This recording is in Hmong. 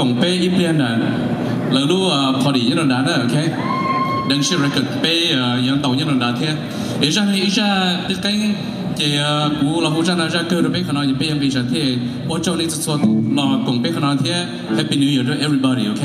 koom peb ib pliag ntawm lawv lub party nyob rau nrad na, ok. Deev Shift Record peb yuav ntaus nyob rau nrad thiab. Es zaj no ib zaj qeeb qeeb, ces kuv los hu zaj no zaj kawg rau peb qhov no, ces peb yuav nqis zog thiab. Ua tsaug nej txhua txhua los koom peb qhov no thiab Happy New Year to everybody, ok.